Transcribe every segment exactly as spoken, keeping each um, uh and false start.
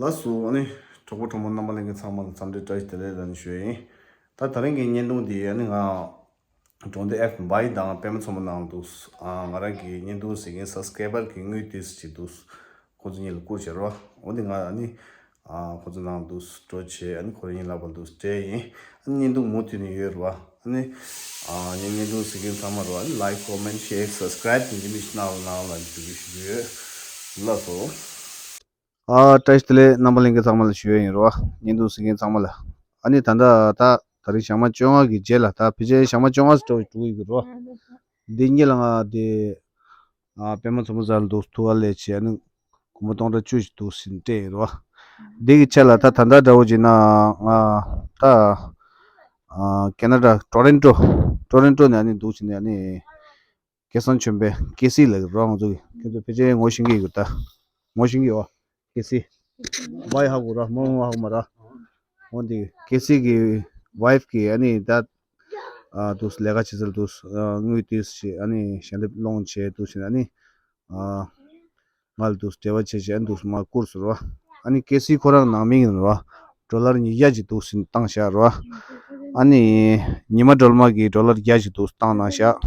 ལགས་སོ། ཨ་ནི་གྲོགས་པོ་གྲོགས་མོ་རྣམ་པ་ལྷན་རྒྱས་ཚང་མ་ལ་འཚམས་འདྲི་བཀྲ་ཤིས་བདེ་ལེགས་ལབ་ནས་ཞུ་ཡ་ཡིན། ད་ད་རིང་གི་བརྙན་ཐུང་འདི་ཨ་ནི་ང་གྲོང་སྡེ་ཨེཕ་བྷའི་དང་པད་མ་མཚོ་མོ་ནང་དུ་ཨ་ང་རང་གི་བརྙན་ཐུང་གཟིགས་མཁན་སབ་སི་ཀ་རའི་བར་གྱི་དངུལ་དེ་ཅིག་འདུག་ཁོ་ཚོ་གཉིས་ལ་བསྐུར་བྱས་རོ། འོ་དེ་ང་ཨ་ནི་ཨ་ཁོ་ཚོ་ནང་དུ་འགྲོ་བྱས་ཨ་ནི་ཁོ་རང་གཉིས་ལ་བར་དུ་སྤྲད་ཡིན། ཨ་ནི་བརྙན་ཐུང་མུ་མཐུད་ནས་ཡོད་རོ། ཨ་ནི་ཨ་ངའི་བརྙན་ཐུང་གཟིགས་མཁན་ཚང་མ་རོ། ཨ་ནི་ལའིཀ་ཀོ་མེན་ཤེར་སབ་སི་ཀ་རའིབ་དེ་འདི་མི་ཤི་གནང་རོགས་གནང་ལབ་འཇུ་གི་ཞུ་གི་ཡོད། ལགས་སོ། ཨ་བཀྲ་ཤིས་བདེ་ལེགས། རྣམ་པ་ལྷན་རྒྱས་ཚང་མ་ལ་ཞུ་ཡ་ཡིན་རོ། བརྙན་ཐུང་གཟིགས་མཁན་ཚང་མ་ལ། ཨ་ནི་ད་ལྟ་ད་ད་རིང་ཞག་མ་བཅོ་ལྔ་གི་རྗེས་ལ་ད་ཕལ་ཆེར་ཞག་མ་བཅོ་ལྔ་ཙམ་འགྲོ་འགྲོ་གི་ཡོད་རོ། འདི་གཉིས་ལ་ང་དེ་ཨ་པད་མ་མཚོ་མོ་ཟེར་ལ་འདུག་ཐུག་ག་ལས་བྱས་ཨ་ནི་སྒོར་མོ་སྟོང་ཕྲག་བཅུ་ཞིག་འདུག་ཟིན་སྤྲད་ཡོད་རོ། འདི་གི་ཆ་ལ་ད་ད་ལྟ་འདྲ་བོ་བྱས་ན་ང་ད་ཨ་ཁེ་ན་ཌ་ཊོ་རོན་ཊོ་ཊོ་རོན་ཊོ་ནས་ཨ་ནི་འདུག་བྱས་ནས་ཨ་ནི། སྐལ་བཟང་ཆོས་འཕེལ་ཀེ་སི་ལབ་ཀྱི་རོ། ང་ཚོ་གི་ཁྱེད་ཚོ་ཕལ་ཆེར་ངོ་ཤེས་ཀྱི་ཡོད་ད། ངོ་ཤེས་ཀྱི་ཡོད། ཀེ་སི། བའི་ཧ་གོ་ར་མོ་ཧ་གོ་མ་ར། འོ་འདི་ཀེ་སི་གི་ཝའིཕ་གི་ཨ་ནི་ད་ཨ་དུས་ལས་ཀ་བྱེད་ཚར་དུས་ཨ་དངུལ་དུས་ཞེས་ཨ་ནི་ཞལ་འདེབས་སློང་བྱས་དུས་ཞེས་ཨ་ནི་ཨ། ང་ལ་འདུག་འབྲེལ་བ་བྱས་བྱས་འདུག་མ་བསྐུར་ཟེར་བ། ཨ་ནི་ཀེ་སི་ཁོ་རང་ནང་མི་ཡིན་རོ། ཌོ་ལར་ཉིས་བརྒྱ་ཅིག་འདུག་ཟིན་བཏང་བཞག་རོ། ཨ་ནི་ཉི་མ་སྒྲོལ་མ་གིས་ཌོ་ལར་བརྒྱ་ཅིག་འདུག་བཏང་གནང་བཞག་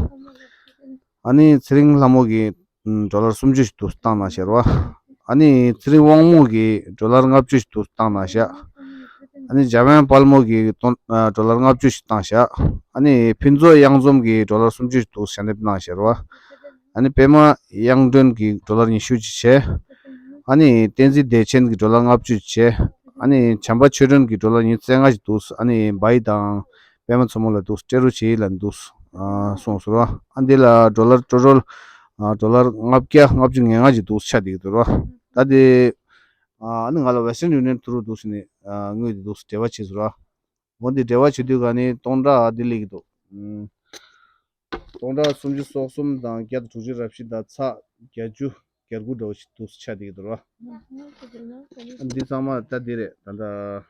ཨ་ནི་ཚེ་རིང་ལྷ་མོ་གིས་ཌོ་ལར་སུམ་ཅུ་ཞིག་འདུག་བཏང་གནང་བཞག་རོ། ཨ་ནི་ཚེ་རིང་དབང་མོ་གིས་ཌོ་ལར་ལྔ་བཅུ་ཞིག་འདུག་བཏང་གནང་བཞག་ཨ་ནི་འཇམ་དབྱངས་དཔལ་མོ་གིས་ཌོ་ཌོ་ལར་ལྔ་བཅུ་ཞིག་བཏང་བཞག་ཨ་ནི་ཕུན་ཚོགས་གཡང་འཛོམས་ཀྱིས་ཌོ་ལར་སུམ་ཅུ་ཞིག་འདུག་ཞལ་འདེབས་གནང་བཞག་རོ། ཨ་ནི་པད་མ་དབྱངས་སྒྲོན་གྱིས་ཌོ་ལར་ཉི་ཤུ་ཅིག་བྱས། ཨ་ནི་བསྟན་འཛིན་བདེ་ཆེན་གྱིས་ཌོ་ལར་ལྔ་བཅུ་ཅིག་བྱས། ཨ་ནི་བྱམས་པ་ཆོས་སྒྲོན་གྱིས་ཌོ་ལར་ཉི་ཤུ་རྩ་ལྔ་ཅིག་འདུག་ཨ་ནི་བའི་དང་པད་མ་མཚོ་མོ་ལ་འདུག་སྤྲད་རོགས་བྱེད་ལབ་འདུག་ཨ་གསུངས་སོང་རོ། ཨ་འདི་ལ་ཌོ་ལར་ཊོ་ཊལ་ཨ་ཌོ་ལར་ལྔ་བརྒྱ་ལྔ་བཅུ་ང་ལྔ་ཅིག་འདུག་ཆགས་བསྡད་ཀྱི་འདུག་རོ། ད་དེ་ཨ་ནི་ང་ལ་ཝེ་སི་ཊརན་ཡུ་ནི་ཡན་ཐུ་རུ་འདུག་ཟེར་ནས་ཨ་དངུལ་དེ་འདུག་འབྲེལ་བ་བྱས་སོང་རོ། འོ་འདི་འབྲེལ་བ་བྱེད་དུས་ག་ནི་སྟོང་ཕྲག་འདི་སླེབས་ཀྱི་འདུག་ཨུམ། སྟོང་ཕྲག་སུམ་ཅུ་སོ་གསུམ་དང་བརྒྱ་དང་དྲུག་ཅུ་རེ་བཞི་དང་ཚེག་བརྒྱད་ཅུ་གྱ་དགུ་འདྲ་བོ་ཞིག་འདུག་ཆགས་བསྡད་ཀྱི་འདུག་ར། འདི་ཚང་མ་ད་འདི་རེད། ད་ལྟ་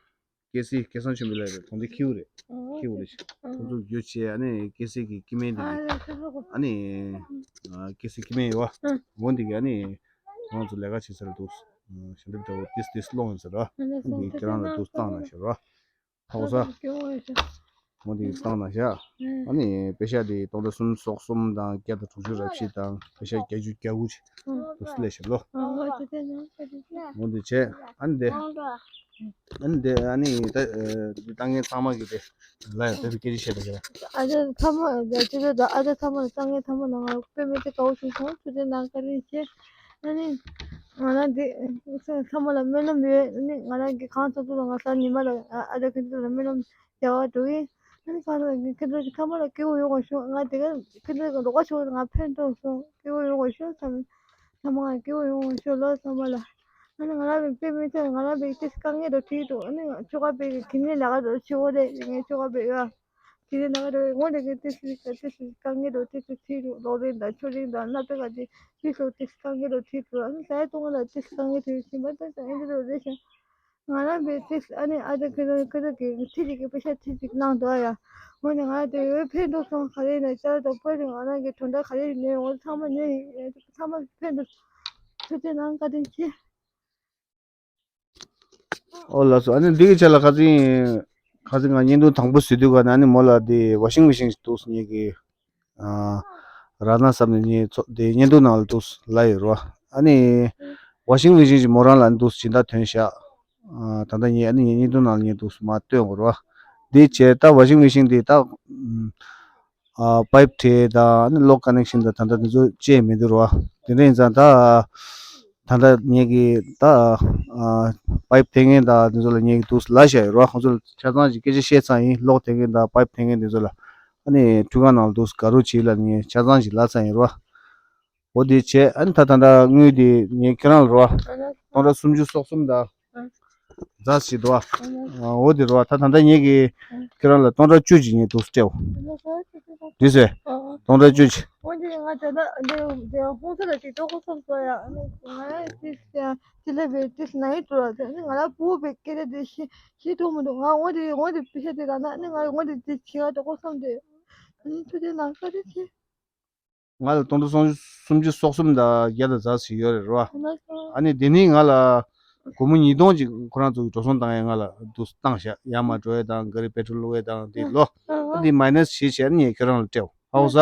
ཀེ་སི་སྐལ་བཟང་ཆོས་འཕེལ་ལགས་རེད། དོན་དེ་ཁྱེའུ་རེད། ཁྱེའུ་རེད། ཁོང་ཚོ་རྒྱུ་བྱས་ཨ་ནི་ཀེ་སི་གི་སྐྱེ་དམན་དེ་གི་ཨ་ནི་ཀེ་སི་སྐྱེ་དམན་ཡོད་བ། འོ་འདི་གི་ཨ་ནི་ང་ཚོ་ལས་ཀ་བྱེད་ས་རེད་འདུག་ཞལ་འདེབས་འདྲ་བོ་ཏིས་ཏིས་སློང་ཡིན་ཟེར་ར། འདི་ཁྱེད་རང་ལ་འདུག་བཏང་ན་ཤོར་བ། ཧོ་ས། མོ་འདི་བཏང་ན་ཤ། ཨ་ནི་པེ་ཤ་འདི་སྟོང་ཕྲག་སུམ་ཅུ་སོ་གསུམ་དང་བརྒྱ་དང་དྲུག་ཅུ་རེ་བཞི་དང་པེ་ཤ་བརྒྱད་ཅུ་གྱ་དགུ་ཅིག་འདུག་སེ་སླེབས་ཤག་ལོ། མོ་འདི་བྱས་ཨ་ནི་དེ། ཨ་ནི་དེ་ཨ་ནི་ད་འདི་ལྟ་མཁན་ཚང་མ་གི་དེ་ལ་ཡང་དེ་ཚོ་སྐད་ཆ་བཤད་པ་བྱས། ཨ་ཅག་ཚང་མ་ཡ་ཅི་ད་ཨ་ཅག་ཚང་མ་ལ་ལྟ་མཁན་ཚང་མ་ལ་ང་དཔེ་མི་སྲིད་དགའ་བོ་བྱུང་སོང་། ཐུགས་རྗེ་གནང་། བཀའ་དྲིན་ཆེ། ཨ་ནི། ང་རང་འདི་ཚང་མ་ལ་སྨོན་ལམ་ཡོད། ཨ་ནི་ང་རང་གི་གང་ཐུབ་ཐུབ་ལ་ང་གཟའ་ཉི་མ་ལ་ཨ་ཅག་ཁྱེད་ཚོ་ལ་སྨོན་ལམ་རྒྱག་ག་འགྲོ་གི་ཡིན། ཨ་ནི་གང་ལྟར་ཁྱེད་ཚོ་ཚང་མ་ལ་སྐྱིད་པོ་ཡོང་བ་ཤོག་ང་དེ་ག་ཁྱེད་ཚོ་གི་རོགས་པ་ཆོག་ང་ཕན་ཐོགས་སོང་། སྐྱིད་པོ་ཡོང་བ་ཤོག་ཚང་མ་ཚང་མ་ང་སྐྱིད་པོ་ཡོང་བ་ཤོག་ལོ་ཚང་མ་ལ། ཨ་ནི་ང་རང་གི་དཔེ་མི་སྲིད་ང་རང་གི་ཏིས་དཀའ་ངལ་དུ་ཁྲིད་འདུག་ཨ་ནི་ང་ཆོ་ག་པའི་གི་ནི་ལས་ཀ་དུ་ཆེ་བོ་རེད། ངའི་ཆོ་ག་པའི་ག་དེ་རིང་ནང་རེ་ངོ་རེ་གི་ཏིས་ཏིས་ཏིས་ཏིས་དཀའ་ངལ་རོ་ཏིས་ཏིས་ཁྲིད་རུ་ལོ་རེ་འདའ་ཆོ་རེ་འདའ་སྣ་ཏི་ག་ཏིས་ཏིས་ལོ་ཏིས་དཀའ་ངལ་རོ་ཁྲིད་རུ་ཨ་ནི་ས་ཡ་ཏོ་ང་ལ་ཏིས་དཀའ་ངལ་དེ་ཞིམ་པ་ཏིས་ཨེ་འདི་རོ་རེ་ཤ། ང་རང་བའི་ཏིས་ཨ་ནི་ཨ་ཏི་ཁི་ར་ཁི་ར་གི་ཁྲིད་ཀྱི་པེ་ཤ་ཁྲིད་ཅིག་གནང་འདུག་ཨ་ཡ། ངོ་ནི་ང་དེ་བའི་ཕན་ཐོགས་སོང་ག་རེ་ནས་ཅར་དང་པོ་རེ་ང་རང་གི་དོན་དག་ག་རེ་ནས་ངོ་ཚང་མ་ནས་ཚང་མ་ཕན་ཐོགས་ཐུགས་རྗེ་གནང་། བཀའ་དྲིན་ཆེ། ཨོ་ལགས་སོ། ཨ་ནི་འདི་གི་ཆ་ལ་ཁ་སང་ཁ་སང་ང་བརྙན་ཐུང་དང་པོ་བཟོས་དུས་ག་ནས་ཨ་ནི་མོ་ལ་དེ་ཝ་ཤིང་མེ་ཤིན་ཞིག་འདུག་ངེད་ཀྱི་ཨ་རག་ན་བསམ་ནས་ངས་ཚོ་དེ་བརྙན་ཐུང་ནང་ལ་འདུག་ལབ་ཡོད་རོ། ཨ་ནི་ཝ་ཤིང་མེ་ཤིན་ཞིག་མོ་རང་ལ་འདུག་སྦྱིན་བདག་ཐོན་ཤག་ཨ་ད་ལྟ་ངས་ཨ་ནི་ངས་བརྙན་ཐུང་ནང་ལ་ངས་འདུག་མར་སྟོན་དགོས་རོ། འདི་བྱས་ད་ཝ་ཤིང་མེ་ཤིན་འདི་ད་ཨ་པའིབ་བྲེགས་དང་ཨ་ནི་ལོག་ཀ་ནེག་ཤིན་དང་ད་ལྟ་འདི་ཚོ་བཅད་མི་འདུག་རོ། དེ་འདྲ་ཡིན་ཙང་ད་ད་ལྟ་ངེད་ཀྱི་ད་ཨ་པའིབ་འཐེན་མཁན་དང་འདི་ཚོ་ལ་ངེད་ཀྱི་འདུག་ལབ་བཞག་ཡོད་རོ། ཁོང་ཚོ་ལ་ཆ་ཚང་ཞིག་སྐད་ཆ་བཤད་ཚར་ཡིན། ལོག་འཐེན་མཁན་དང་པའིབ་འཐེན་མཁན་འདི་ཚོ་ལ་ཨ་ནི་ཁྲུས་ཁང་ནང་ལ་འདུག་དགའ་རོགས་བྱེད་ལབ་ངས་ཆ་ཚང་ཞིག་ལབ་ཚར་ཡིན་རོ། འོ་དེ་བྱས་ཨ་ནི་ད་ད་ལྟ་དངུལ་དེ་ངས་ཁྱེད་རང་ལ་རོ། སྟོང་ཕྲག་སུམ་ཅུ་སོ་གསུམ་དང་། རྫ་ཞིག་འདུག་བ། འོ་དེ་རོ། ད་ད་ལྟ་ངེད་ཀྱིས་ཁྱེད་རང་ལ་སྟོང་ཕྲག་བཅུ་ཅིག་ངས་འདུག་སྤྲད་འོ། འདི་ཟེར། སྟོང་ཕྲག་བཅུ་ཅིག་འོ་དེ་ང་ད་ལྟ་འདི་ཧོང་ས་ལ་ཅིག་ལྟོ་གོ་སོང་ཟོ་ཡ། ཨ་ནི་ང་ཡ་ཅི་ཅི་ལེ་བའི་ཏིས་ནའི་ཏུ་ར་ཨ་ནི་ང་ལ་བུ་བའི་སྐད་ཆ་དེ་ཤི་ཤི་ཐུབ་མི་འདུག་ང་འོ་དེ་འོ་དེ་པི་ཤ་དེ་ད་ན་ཨ་ནི་ང་འོ་དེ་ཅི་བྱེད་ཡ་ལྟོ་གོ་སོང་དེ། ཨ་ནི་ཐུགས་རྗེ་གནང་། བཀའ་དྲིན་ཆེ། ང་ལ་སྟོང་ཕྲག་སུམ་ཅུ་སོ་གསུམ་དང་བརྒྱ་དང་རྩ་ཞིག་ཡོད་རེད་རོ། ཨ་ནི་དེ་ནི་ང་ལ་ སྒོར་མོ་ཉིས་སྟོང་ཅིག་ཁོ་རང་ཚོ་གི་འགྲོ་སོང་བཏང་ཡ་ང་ལ་འདུག་བཏང་བཞག་ཡར་མར་འགྲོ་ཡ་དང་ག་རེ་པེ་ཊྲོལ་བླུག་ཡ་དང་དེ་ལོ། ཨ་འདི་མའི་ནས་བྱེད་བྱས་ནས་ངས་ཁྱེད་རང་ལ་སྤྲད་འོ། ཧ་གོ་ས།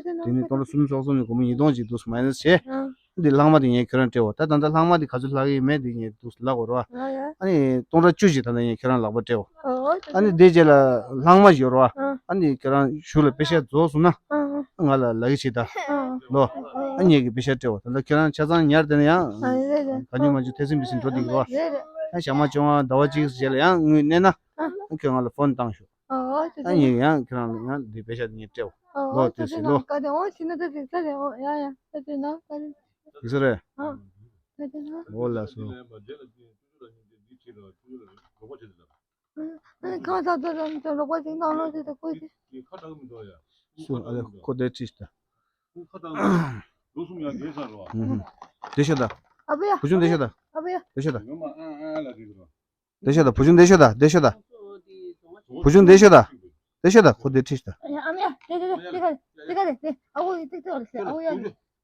དེ་ནས་སྟོང་ཕྲག་སུམ་ཅུ་སོ་གསུམ་ནས་སྒོར་མོ་ཉིས་སྟོང་ཅིག་འདུག་མའི་ནས་བྱས། འདི་ལྷག་མ་དེ་ངས་ཁྱེད་རང་སྤྲད་འོ། ད་ད་ལྟ་ལྷག་མ་དེ་ག་ཚོད་ལྷག་གི་ཡོད་མེད་དེ་ངས་འདུག་ལབ་དགོས་རེད་བ། ཨ་ནི་སྟོང་ཕྲག་བཅུ་ཅིག་ད་ལྟ་ངས་ཁྱེད་རང་ལག་པ་སྤྲད་འོ། ཨ་ནི་དེ་རྗེས་ལ་ལྷག་མ་ཡོད་རེད་བ། ཨ་ནི་ཁྱེད་རང་གཞུག་ལ་པེ་ཤ་རྫོགས་སོང་ན་ང་ལ་ལབ་ཀྱི་བྱེད་ད། ལོ། ཨ་ངས་ཀྱི་པེ་ཤ་སྤྲད་འོ། ད་ལྟ་ཁྱེད་རང་ཆ་ཚང་ཉར་དེ་ན་ཡང་ག་ཉུང་མ་ཉུང་ཐེ་ཚོམ་སྦེ་ཟིན་འགྲོ་བསྡད་ཀྱི་རེད་བ། ཡང་ཞག་མ་བཅོ་ལྔ་ཟླ་བ་གཅིག་རྗེས་ལ་ཡང་དངུལ་མནན་ན་ཨ་ཁྱོད་ང་ལ་ཕོན་བཏང་ཤོག་ཨ་ངས་ཡང་ཁྱེད་རང་ལ་ཡང་འདི་པེ་ཤ་འདི་ངས་སྤྲད་འོ། ལོ་དེ་ཟིན་ལོ། ཡིག་ས་རེད། འོ་ལགས་སོ། ཨ་ནི་གང་ཟག་ཚོ་རང་ཚོ་རོགས་པ་ཅིག་གནང་རོགས་ཞེས་དང་བསྐུལ་ཏེ། སུ་ཨ་ལེ་ཁོ་དེ་ཁྲིད་ཤག་ད། ཨུ་ཧུམ། དེ་ཤོད་ད། ཨ་བུ་ཡ། བུ་ཆུང་དེ་ཤོད་ད། ཨ་བུ་ཡ། དེ་ཤོད་ད། དེ་ཤོད་ད། བུ་ཆུང་དེ་ཤོད་ད། དེ་ཤོད་ད། བུ་ཆུང་དེ་ཤོད་ད། དེ་ཤོད་ད། ཁོ་དེ་ཁྲིད་ཤག་ད། ཨ་མ་ཡ། དེ་དེ་དེ་དེ་ག་དེ་ཨ་བུ་ཡ། དེ་དེ་ཨ་བུ་ཡ།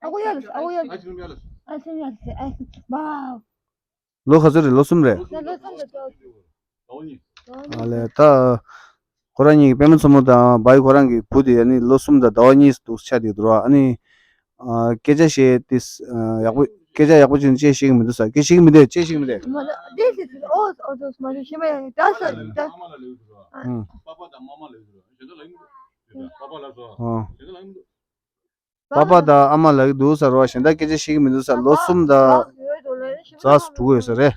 ཨ་བུ་ཡ། ཨ་བུ་ཡ། ཨ་བུ་ཡ། ཨ་བུ་ཡ། ལོ་ག་ཚོད་རེད། ལོ་གསུམ་རེད། ལོ་གསུམ་རེད། ཨ་ལས་ད། ཁོ་རང་གཉིས་ཀྱི་པད་མ་མཚོ་མོ་དང་བའི་ཁོ་རང་གི་བུ་དེ་ཨ་ནི་ལོ་གསུམ་དང་ཟླ་བ་གཉིས་འདུག་ཆགས་བསྡད་འདུག་ར། ཨ་ནི། ཨ་སྐད་ཆ་བཤད་དེ། ཡག་པོ་སྐད་ཆ་ཡག་པོ་བྱས་ནས་བཤད་ཤེས་ཀྱི་མི་འདུག་ས། སྐད་ཤེས་ཀྱི་མི་འདུག་སྐད་ཤེས་ཀྱི་མི་འདུག This is all, all those money. ཤེས་མ་ཡ་ད་ས་ད། ཨ། པ་པ་དང་ཨ་མ་ལབ་ཀྱི་འདུག་ས་རོ། གཞན་དག་སྐད་ཆ་བཤད་ཀྱི་མི་འདུག་ས། ལོ་གསུམ་དང་ཟླ་དྲུག་ཡོད་ས་རེད།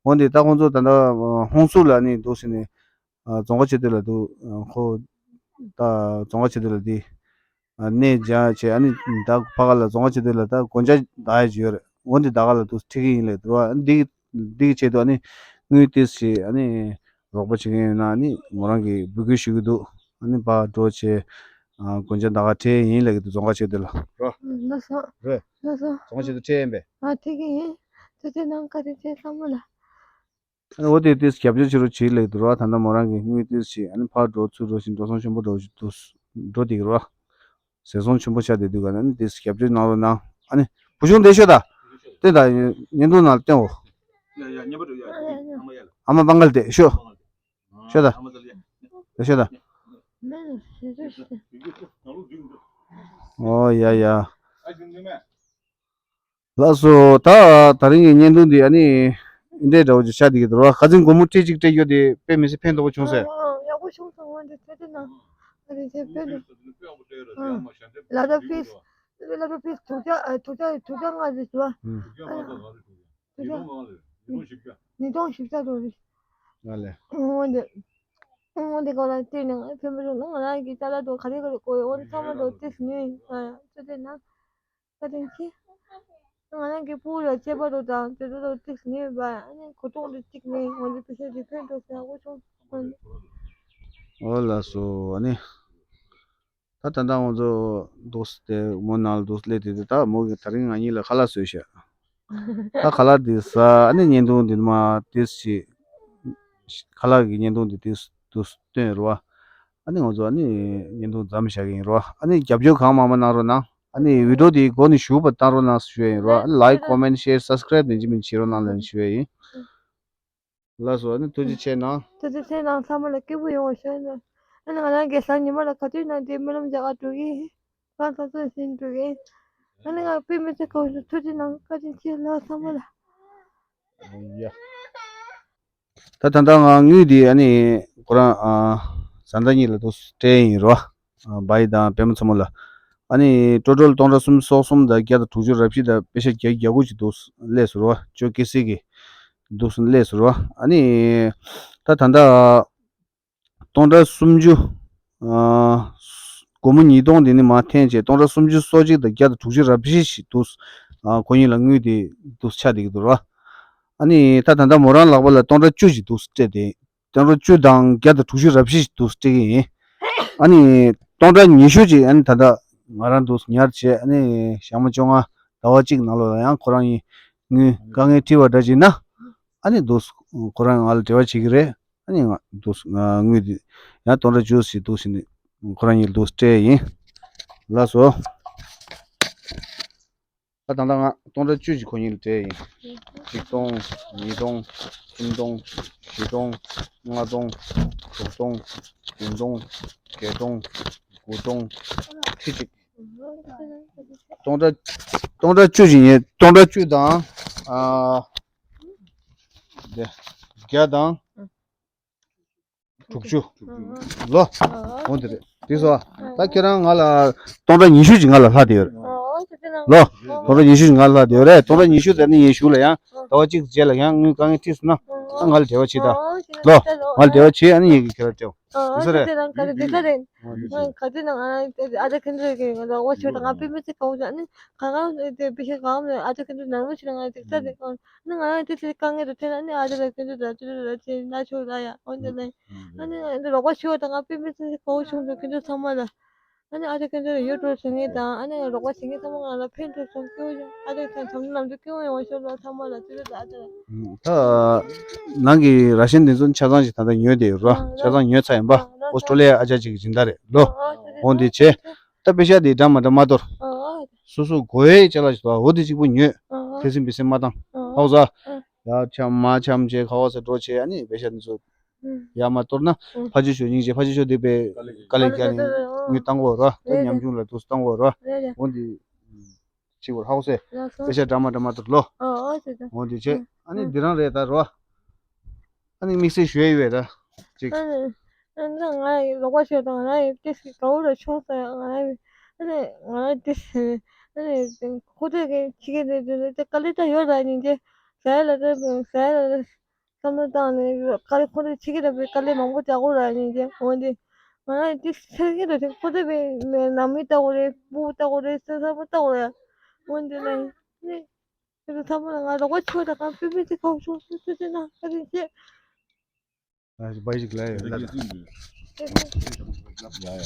འོན་ཏེ་ད་ཁོང་ཚོ་ད་ལྟ་ཧོང་སུར་ལ་ནི་འདུག་ཟེར་ནས་རྫོང་ཁ་ཆེ་དུ་ལ་འདུག་ཁོ་ད་རྫོང་ཁ་ཆེ་དུ་ལ་དེ་གནས་མཇལ་བྱས། ཨ་ནི་ད་ཕ་ག་ལ་རྫོང་ཁ་ཆེ་དུ་ལ་ད་སྒོ་ལྕགས་བདག་ཡ་ཅིག་ཡོད་རེད། འོན་ཏེ་ད་ག་ལ་འདུག་ཁྲིད་ཀྱི་ཡིན་ལབ་འདུག་ར། འདི་འདི་གི་ཆེད་དུ་ཨ་ནི་དངུལ་ཏོག་ཙམ་ཨ་ནི། རོགས་པ་བྱེད་མཁན་ཡོད་ན་ནི་མོ་རང་གིས་འབོད་སྐུལ་ཞུ་གི་འདུག་ཨ་ནི་ཕར་འགྲོ་བྱས། ཨ་སྒོ་ལྕགས་ད་ག་སྤྲད་ཡིན་ལབ་ཀྱི་འདུག་རྫོང་ཁ་ཆེ་དེ་ལ་རོ། ལགས་སོ། རེད། ལགས་སོ། རྫོང་ཁ་ཆེ་དུ་སྤྲད་ཡིན་པས། ཨ་ཐུགས་རྗེ་ཆེ། ཐུགས་རྗེ་གནང་། བཀའ་དྲིན་ཆེ་བསམ་བློ་ལ། ཨ་ནི་འོ་དེ་དེ་རྒྱབ་སྐྱོར་བྱེད་རོགས་བྱེད་ལབ་ཀྱི་འདུག་ར། ད་ལྟ་མོ་རང་གིས་དངུལ་ཏོག་ཙམ་ཨ་ནི་ཕར་འགྲོ་ཚུར་འགྲོ་བཞིན་འགྲོ་སོང་ཆེན་པོ་འགྲོ་བཞིན་འདུག་འགྲོ་བསྡད་ཀྱི་རོ། ཟས་སོང་ཆེན་པོ་ཆགས་བསྡད་དུས་ག་ན་ནི་དེ་རྒྱབ་སྐྱོར་གནང་རོགས་གནང་། ཨ་ནི་བུ་ཆུང་དེ་ཤོད་ད། བསྟན་ད་བརྙན་ཐུང་ནང་བསྟན་འོ། ཡ་ཡ་ཉན་པ་འགྲོ་ཡ། ཨ་མ་པང་གལ་དེ་ཤོད། ཤོད་ད། དེ་ཤོད་ད། ཨོ་ཡ་ཡ། ལགས་སོ། ད་ད་རིང་གི་བརྙན་ཐུང་འདི་ཨ་ནི་འདི་འདྲ་བོ་ཅིག་ཆགས་བསྡད་ཀྱི་འདུག་ར། ཁ་སང་སྒོར་མོ་ཁྲི་གཅིག་སྤྲད་རྒྱུ་དེ་དཔེ་མི་སྲིད་ཕན་ཐོགས་པོ་བྱུང་ཟེར། ཨ་ཡག་པོ་བྱུང་སོང་། ང་འདི་ཚོད་ལྟ་གནང་། ཨ་རེ་ཚེ་ཕན་ཐོགས། ལ་ད་ཕིས་ལ་ད་ཕིས་དྲུག་བརྒྱ་ཨ་དྲུག་བརྒྱ་དྲུག་བརྒྱ་ལྔ་རེད་ཟེར་བ། དྲུག་བརྒྱ་ལྔ་རེད། ཉིས་སྟོང་བཞི་བརྒྱ་དྲུག་རེད། ང་ལས། འོ་འདི། འོ་འདི་གོ་ལ་བལྟས་ནས་ང་ཕན་པོ་བྱུང་། ང་རང་གི་ཅ་ལག་དང་ག་རེ་ག་རེ་དགོས་ཡོད་འོ་འདི་ཚང་མ་དང་བལྟས་ནས་ང་ཚོད་ལྟ་གནང་། བཀའ་དྲིན་ཆེ། ང་རང་གི་སྤུ་གུ་ལ་ཆད་པ་དང་དང་དེ་ཚོ་དང་ཏིག་ནས་བ་ཨ་ནི་གོ་རྟོགས་འདི་གཅིག་ནས་ང་ཚོ་པེ་ཤ་འདི་ཕན་ཐོགས་ཟེར་ཡག་པོ་བྱུང་། འོ་ལགས་སོ། ཨ་ནི་ད་ད་ལྟ་ང་ཚོ་འདུག་སེ་དེ་མོ་ནང་ལ་འདུག་སེ་སླེབས་དེ་དེ་ད་མོ་གིས་ད་རིང་ང་གཉིས་ལ་ཁ་ལག་བཟོས་ཤག་ད་ཁ་ལག་འདི་ཟ། ཨ་ནི་བརྙན་ཐུང་འདི་མ་ཏིག་ཞིག་ཁ་ལག་གི་བརྙན་ཐུང་འདི་ཏིག་འདུག་སེ་སྟོན་རོགས། ཨ་ནི་ང་ཚོ་ཨ་ནི་བརྙན་ཐུང་མཚམས་བཞག་གི་ཡིན་རོགས། ཨ་ནི་རྒྱབ་སྐྱོར་གང་མང་མང་གནང་རོགས་གནང་། ཨ་ནི་བི་ཌིའོ་འདི་མགོ་ནས་མཇུག་བར་བཏང་རོགས་གནང་ཞུ་ཡ་ཡིན་རོགས། ཨ་ནི་ལའིཀ་ཀོ་མེན་ཤེར་སབ་སི་ཀ་རའིབ་ནན་ཅི་མིན་བྱེད་རོགས་གནང་ལབ་ཞུ་ཡ་ཡིན། ལགས་སོ། ཨ་ནི་ཐུགས་རྗེ་ཆེ་གནང་། ཐུགས་རྗེ་ཆེ་གནང་། ཚང་མ་ལ་སྐྱིད་པོ་ཡོང་བ་ཞུ་ཡ་ཡིན། ཨ་ནི་ང་རང་གི་གཟའ་ཉི་མ་ལ་ག་དུས་ན་དེ་རྨི་ལམ་རྒྱག་ག་འགྲོ་གི་ཡིན། གང་ཚ་ཚོད་ཟིན་འགྲོ་གི་ཡིན། ཨ་ནི་ང་དཔེ་མི་ཚེ་གང་བྱུང་ཐུགས་རྗེ་གནང་། བཀའ་དྲིན་ཆེ་ལགས་ཚང་མ་ལ། ཡ། ད་ད་ལྟ་ང་དངུལ་འདི་ཨ་ནི་ཁོ་རང་ཨ་བཟའ་ཟླ་གཉིས་ལ་འདུག་སྤྲད་ཡིན་རོ། ཨ་བའི་དང་པད་མ་མཚོ་མོ་ལ། ཨ་ནི་ཊོ་ཊལ་སྟོང་ཕྲག་སུམ་ཅུ་སོ་གསུམ་དང་བརྒྱ་དང་དྲུག་ཅུ་རེ་བཞི་དང་པེ་ཤ་བརྒྱད་བརྒྱ་དགུ་ཅིག་འདུག་སླེབས་སོང་རོ། ཅོ་ཀི་སི་གི་འདུག་སླེབས་སོང་རོ། ཨ་ནི་ད་ད་ལྟ་སྟོང་ཕྲག་སུམ་ཅུ། ཨ་སྒོར་མོ་ཉིས་སྟོང་དེ་ནི་མར་འཐེན་བྱས་སྟོང་ཕྲག་སུམ་ཅུ་སོ་གཅིག་དང་བརྒྱ་དང་དྲུག་ཅུ་རེ་བཞི་ཞིག་འདུག་ཨ་ཁོ་གཉིས་ལ་དངུལ་དེ་འདུག་ཆགས་བསྡད་ཀྱི་འདུག་ར། ཨ་ནི་ད་ད་ལྟ་མོ་རང་ལག་པ་ལ་སྟོང་ཕྲག་བཅུ་ཞིག་འདུག་སྤྲད་དེ། སྟོང་ཕྲག་བཅུ་དང་བརྒྱ་དང་དྲུག་ཅུ་རེ་བཞི་ཞིག་འདུག་སྤྲད་ཀྱི་ཡིན། ཨ་ནི་སྟོང་ཕྲག་ཉི་ཤུ་ཅིག་ཨ་ནི་ད་ལྟ་ང་རང་འདུག་ཉར་བྱས། ཨ་ནི་ཞག་མ་བཅོ་ལྔ་ཟླ་བ་གཅིག་ནང་ལོགས་ལ་ཡང་ཁོ་རང་གཉིས་དངུལ་དཀའ་ངལ་འཕྲད་པ་འདྲ་ཅིག་ན། ཨ་ནི་འདུག་ཁོ་རང་ང་ལ་འབྲེལ་བ་བྱེད་ཀྱི་རེད། ཨ་ནི་ང་འདུག་ང་དངུལ་འདི་ཡང་སྟོང་ཕྲག་བཅུ་ཞིག་འདུག་ཟེར་ནས་ཁོ་རང་གཉིས་ལ་འདུག་སྤྲད་ཡིན། ལགས་སོ། ད་ད་ལྟ་ང་སྟོང་ཕྲག་བཅུ་ཞིག་ཁོ་གཉིས་ལ་སྤྲད་ཡིན། ཆིག་སྟོང་། ཉིས་སྟོང་། གསུམ་སྟོང་། བཞི་སྟོང་། ལྔ་སྟོང་། དྲུག་སྟོང་། བདུན་སྟོང་། བརྒྱད་སྟོང་། དགུ་སྟོང་། ཁྲི་གཅིག་སྟོང་ཕྲག་སྟོང་ཕྲག་བཅུ་ཞིག་ཡིན། སྟོང་ཕྲག་བཅུ་དང་། ཨ། དེ། བརྒྱ་དང་། དྲུག་ཅུ། ལོ། འོ་དེ་རེད། དེ་སོ། ད་ཁྱེད་རང་ང་ལ་སྟོང་ཕྲག་ཉི་ཤུ་ཅིག་ང་ལ་ལྷག་བསྡད་ཡོད་རེད། ལོ། སྟོང་ཕྲག་ཉི་ཤུ་ཅིག་ང་ལ་ལྷག་བསྡད་ཡོད་རེད། སྟོང་ཕྲག་ཉི་ཤུ་དེ་ནི་ངས་གཞུག་ལ་ཡང་ཟླ་བ་གཅིག་རྗེས་ལ་ཡང་དངུལ་དཀའ་ངལ་འཕྲད་སོང་ན། ཨ། ང་ལ་འབྲེལ་བ་བྱེད་ད། ལོ། ང་ལ་འབྲེལ་བ་བྱེད། ཨ་ནི་ངས་ཁྱེད་རང་སྤྲད། དེ་སོ་རེད། ནི་ང་རང་དེ་ཨ་ཅག་ཁེན་ཏྲེ་གི་ང་རོགས་པ་བྱེད་དང་། ང་དཔེ་མི་སྲིད་དགའ་པོ་བྱུང་། ནི་ང་རང་དེ་དཔེ་ཤེས་གང་མེད། ཨ་ཅག་ཁེན་ཏྲེ་ནང་མི་ཞིག་ལ་ང་དེ་ལྟ་དེ་གང་། ནི་ང་རང་དེ་ཚེ་དཀའ་ངལ་དུ་ཐེན་ནི་ཨ་ཅག་ལ་ཁེན་ཏྲེ་ལ་ཅི་རེད་ལ་ཅི་ན་ཆོག་ལ་ཡ། འོན་ཏེ་ནི་ཨ་ནི་ང་རོགས་པ་བྱེད་དང་། ང་དཔེ་མི་སྲིད་དགའ་པོ་བྱུང་སོང་། ཁེན་ཏྲེ་ཚང་མ་ལ། ཨ་ནི་ཨ་ཅག་ཁེན་ཏྲེ་ཡོད་འགྲོ་བྱེད་ངེས་དང་། ཨ་ནི་རོགས་པ་བྱེད་ངེས་ཚང་མ་ང་ལ་ཕན་ཐོགས་སོང་། སྐྱོ་བོ་ཨ་ཅག་ཚང་ཚང་མ་ལམ་དུ་སྐྱོ་བོ་ཡོང་བ་ཤོར་ལ་ཚང་མ་ལ་ཅི་རེད་ལ་ཨ་ཅག་ལ། ད་ནང་གི་ར་ཤན་དེ་ཚོ་ཆ་ཚང་ཞིག་ད་ལྟ་ཉོས་བསྡད་ཡོད་ར། ཆ་ཚང་ཉོས་ཚར་ཡིན་པ། ཨོ་སི་ཀྲོ་ལི་ཡ་ཨ་ཅག་ཅིག་གི་སྦྱིན་བདག་རེད་ལོ། འོ་འདི་བྱས། ད་པེ་ཤ་དེ་འདྲ་མ་འདྲ་མ་གཏོར། སོ་སོ་དགོས་ཡས་ཅ་ལག་ཞིག་འདུག་འོ་དེ་གཅིག་པུ་ཉོས། ཐེ་སིམ་བི་སིམ་མ་བཏང་། ཧའོ་ཟ། ཡ་འཆམ་མ་འཆམ་བྱས་ཁ་བ་ས་འགྲོ་བྱས། ཨ་ནི་པེ་ཤ་དེ་ཚོ་ཡར་མར་གཏོར་ན། ཕ་ཇོ་ཤོ་སྙིང་རྗེ། ཕ་ཇོ་ཤོ་དེ་པའི་དཀའ་ལས་རྒྱག་ནས་དངུལ་བཏང་གོ་ར། ད་ཉམ་ཆུང་ལ་དུས་བཏང་གོ་ར། འོ་འདི་བྱེད་དགོས་ཧའོ་སེ། པེ་ཤ་འདྲ་མ་འདྲ་མ་གཏོར་ལོ། འོ་འདི་བྱས། ཨ་ནི་འདི་རང་རེད་ད་རོ། ཨ་ནི་དམིགས་བསལ་ཞུ་ཡ་ཡོད་པས་ད། ཅིག་ཨ་ནི་ང་ཡི་རོགས་པ་བྱེད་དང་། ང་ཡི་ཏིས་ཀྱི་དགའ་བོ་ར་ཆོག་ས་ཡ། ང་ཡི་ཨ་ནི་ང་ཡི་ཏིས་ཨ་ནི་ཁོ་ཚོས་ཀྱི་ཁྱི་གི་ནི་དེ་ནི་དེ་དཀའ་ལས་ད་ཡོད་ད་ཉིན་གྱི་ཟ་ཡ་ལ་ད་ཟ་ཡ་ལ་བསམ་བློ་བཏང་ནས་དཀའ་ལས། ཁོ་ཚོས་ཁྱི་གི་ད་དཔེ་དཀའ་ལས་མང་པོ་རྒྱག་གོ་ར་ཉིན་གྱི། འོན་ཏེ་ང་ཡི་ཏིས་ཁྱི་གི་ད་དེ་ཁོ་ཚོས་དཔེ་ནང་མི་ལྟ་གོ་རེད། སྤུ་ལྟ་གོ་རེད། ས་ས་པ་ལྟ་གོ་རེད། འོན་ཏེ་ལ་ཡིན། དེ་ཚོ་ཚང་མ་ལ་ང་རོགས་པ་བྱེད་དང་། ང་དཔེ་མི་སྲིད་དགའ་བོ་བྱུང་སོང་། ཐུགས་རྗེ་གནང་། བཀའ་དྲིན་ཆེ། ཨ་ཞིག་བའི་ཞིག་ལ་ཡོད་ལ། ཡ་ཡ།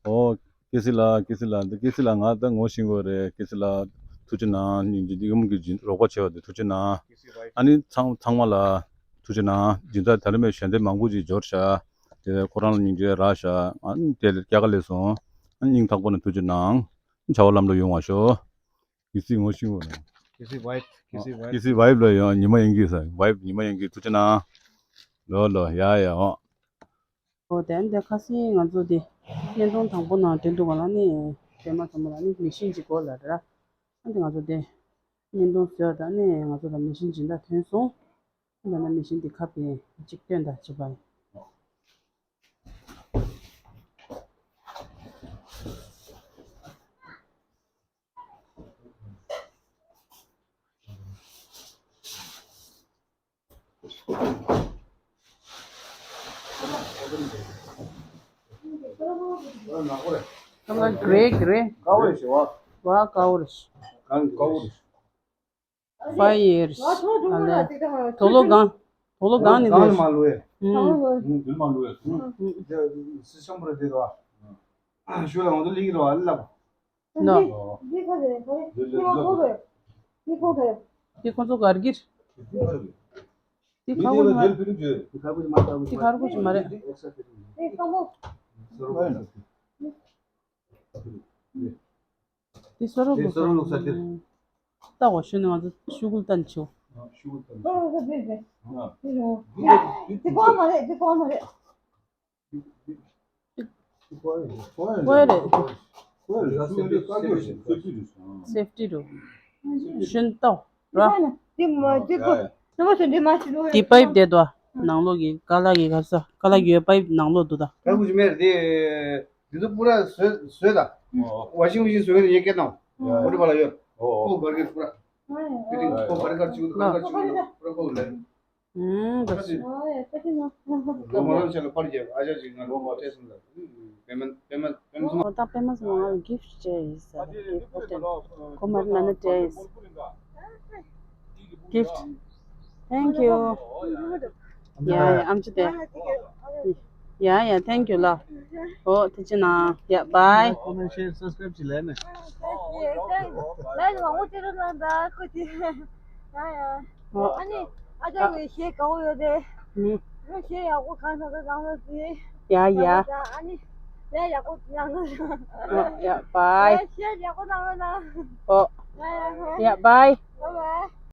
ཨོ། ཀེ་སི་ལགས། ཀེ་སི་ལགས། འདི་ཀེ་སི་ལགས་ང་ད་ངོ་ཤེས་ཀྱི་ཡོད་རེད། ཀེ་སི་ལགས་ཐུགས་རྗེ་གནང་། སྙིང་རྗེ། འདི་ཡུམ་གྱི་རོགས་པ་བྱས་པ་དེ་ཐུགས་རྗེ་གནང་། ཨ་ནི་ཚང་ཚང་མ་ལ་ཐུགས་རྗེ་གནང་། སྦྱིན་བདག་ད་རེས་མའི་ཞལ་འདེབས་མང་པོ་ཅིག་འབྱོར་ཤག་དེ་ཁོ་རང་ལ་སྙིང་རྗེ་རག་ཤག་ཨ་ནི་དེ་ལ་སྐྱ་ཀ་ལས་སོང་། ཨ་ནི་སྙིང་ཐག་པ་ནས་ཐུགས་རྗེ་གནང་། བྱ་བ་ལམ་འགྲོ་ཡོང་བ་ཤོག་ཀི་སི་ངོ་ཤེས་ཀྱི་ཡོད་རེད། ཀི་སི་ཝའིབ། ཀི་སི་ཝའིབ། ཀི་སི་ཝའིབ་ལ་ཡང་ཉི་མ་ཡིན་གྱི་ས། ཝའིབ་ཉི་མ་ཡིན་གྱི། ཐུགས་རྗེ་གནང་། ལོ་ལོ། ཡ་ཡ། ཨོ། ཨོ་དེ་འདི་ཁ་སང་ང་ཚོ་དེ་བརྙན་ཐུང་དང་པོ་ནང་དོན་འདུག་ག་ལ་ནི་པད་མ་ཚང་མ་ལ་ནི་མི་ཤིན་ཅིག་དགོས་ལབ་ར། ཨ་འདི་ང་ཚོ་དེ་བརྙན་ཐུང་བཟོས་ད་ནི་ང་ཚོ་ལ་མི་ཤིན་སྦྱིན་བདག་ཐོན་སོང་། ཨ་ད་ནི་མི་ཤིན་དེ་ཁ་པའི་གཅིག་སྟོན་ད་བྱེད་པ་ཡིན། ཀ་ལར་གྷེ་རེ། གྷེ་རེ། ཀ་བོ་རེ་ཞེས་པ། བ་ཀ་བོ་རེ། གང་གི་ཀ་བོ་རེ། Five years. ཨ་ལས། དུག་ལོག་གང་། དུག་ལོག་གང་ནས་འདུག་མ་ལུས། ཨུམ། ཨུམ། དུག་མ་ལུས། ཨུམ། དེ་སི་ཤམ་བུ་ར་དེ་ར། ཞུ་ལ་ང་ཚོ་ལིག་ར་ཨ་ལབ། ནོ། འདི་ག་རེ་ག་རེ། འདི་ཁོ་རེ། འདི་ཁོ་རེ། འདི་ཁོ་ཚོ་གར་གིར། འདི་ཁ་གུ་མ། འདི་ཁ་གུ་མ་རེད། འདི་ཁ་གུ་མ་རེད། འདི་ཁ་གུ་མ་རེད། འདི་ཁ་གུ་མ་རེད། འདི་སོ་རོ་འདི་སོ་རོ་ལུག་ས་འདིར། ལྟ་འོ་ཤུ་ནི་ང་ཚོ་ཤུ་གུ་ལྟ་ནི་ཆོ། ཤུ་གུ་ལྟ་ནི་ཆོ། འདི་གོང་མ་རེད། འདི་གོང་མ་རེད། ཀོ་རེད། ཀོ་རེད། སེབ་ཊི་རུ། ཤུན་ཏོ། ར། འདི་མ་འདི་གོ། ནུ་མ་ཚོ་འདི་མ་ཤི་ནུ། འདི་པའིབ་དེ་དོ། ནང་ལོགས་ཀྱི་ཀ་ལ་གི་ག་ས་ཀ་ལ་གི་པའིབ་ནང་ལོགས་འདུག་ད། ད་ཀུ་ཅི་མེར་དེ། འདི་ཚོ་པུ་ར་བཟོས་བཟོས་ད། ཝ་ཤིང་མེ་ཤིན་བཟོས་ནས་ཡེ་སྐད་གནང་། འོ་འདི་པ་ལ་ཡོད། ཨོ་གར་གི་པུ་ར། ཁོ་གར་གི་པུ་ར་ཁར་ཅིག་གར་གར་ཅིག་པུ་ར་ཁོ་ལ། ཨུམ། ད་ཤི། ལོ་མ་རང་ཆ་ལ་པར་རྒྱབ་ཨ་ཅག་ཅིག་ང་ལོ་མ་སྤྲད་སོང་ད། པད་མ་པད་མ་པད་མ་སོང་། ཨོ་ད་པད་མ་སོང་། ང་ལ་གིཕ་ཊི་ཅེས་ཡིན་ས་རེད། ཁོ་མར་ན་ན་ཅེས། Gift. Thank you. ཡ་ཡ་ཨམ་ཆི་དེ། ཡ་ཡ་thank you ལ། ཨོ་ཐུགས་རྗེ་གནང་། ཡ་བའི། Comment, share, subscribe ཅིག་ལས་ནས། ལས་མང་པོ་ཅི་རུ་ལ་འདྲ་ཁོ་ཅི། ཡ་ཡ། ཨོ། ཨ་ནི་ཨ་ཅག་གི་གཞས་དགའ་བོ་ཡོད་དེ། ཨུ། ཨ་གཞས་ཡག་པོ་གང་ས་ས་བཏང་ལ་ཟི། ཡ་ཡ། ཨ་ནི་ལས་ཡག་པོ་གནང་ལ། ཨོ་ཡ་བའི། ལས་གཞས་ཡག་པོ་གནང་ལ་ན། ཨོ། ཡ་ཡ། Yeah, bye.